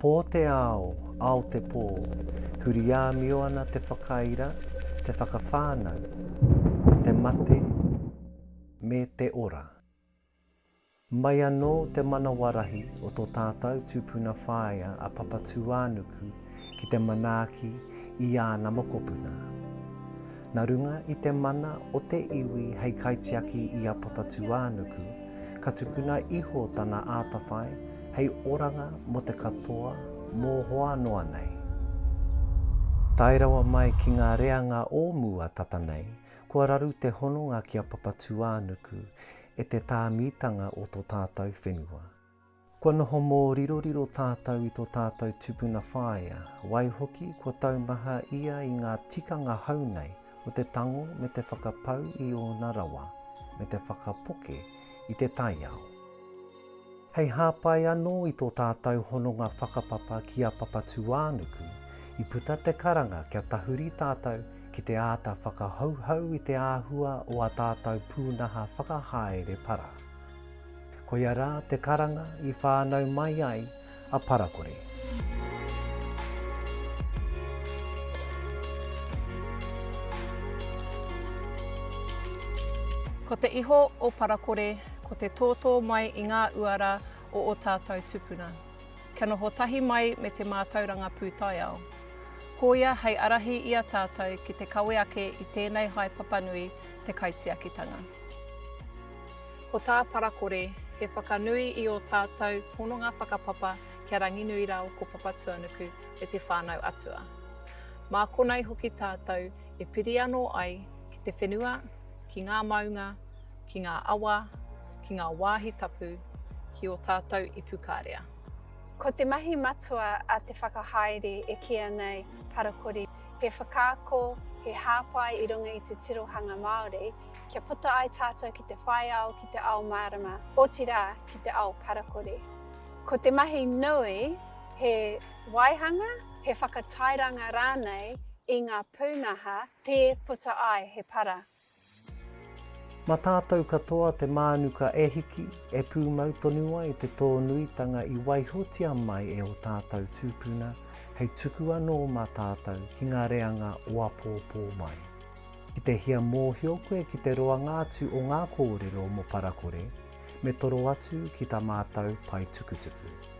Pō te ao, ao te pō, huri āmio ana te whakaira, te whakawhānau, te mate, me te ora. Mai anō te manawa rahi o tō tātou tupuna whaea a Papatūānuku ki te manaaki i āna mokopuna. Nā runga i te mana o te iwi hei kaitiaki i a Papatūānuku, ka tukuna iho tana ātawhai hei oranga mō te katoa mōhoa noa nei. Tae rawa mai ki ngā reanga o mua tata nei, kua raru te hononga ki a Papatūānuku e te tāmitanga o tō tātou whenua. Kua noho mōriroriro tātou i tō tātou tupuna whaea, waihoki kua taumaha ia i ngā tikanga hou nei o te tango me te whakapau i ōna rawa, me te whakapoke i te taiao. Hei hāpai anō i tō tātou hononga whakapapa ki a Papatūānuku, i puta te karanga kia tahuri tātou ki te āta whakahouhou i te āhua o ā tātou pūnaha whakahaere para. Koia rā te karanga i whānau mai ai a Parakore. Ko te iho o Parakore, ko te tōtō mai i ngā uara o ō tātou tupuna. Kia noho tahi mai me te mātauranga pūtaiao. Koia hei arahi i a tātou ki te kawe ake i tēnei haepapa nui, te kaitiakitanga. Ko tā Parakore, he whakanui i ō tātou hononga whakapapa ki a Ranginui rāua ko Papatuanuku me te whānau atua. Mā konei hoki tātou e piri anō ai ki te whenua, ki ngā maunga, ki ngā awa, ki ngā wāhi tapu, ki ō tātou ipukārea. Ko te mahi matua a te whakahaere e kīia nei Parakore, he whakaako, he hāpai i runga i te tirohanga Māori, kia puta ai tātou ki te whai ao, ki te ao mārama, otirā, ki te ao parakore. Ko te mahi nui, he waihanga, he whakatairanga rānei i ngā pūnaha tē puta ai he para. Mā tātou katoa te mānuka e hiki, e pūmau tonu ai te tōnuitanga i waihotia mai e ō tātou tūpuna hei tuku anō mā tātou ki ngā reanga o apōpō mai. Ki te hia mōhio koe ki te roanga atu o ngā kōrero mō Parakore, me toro atu ki tā mātou pae tukutuku.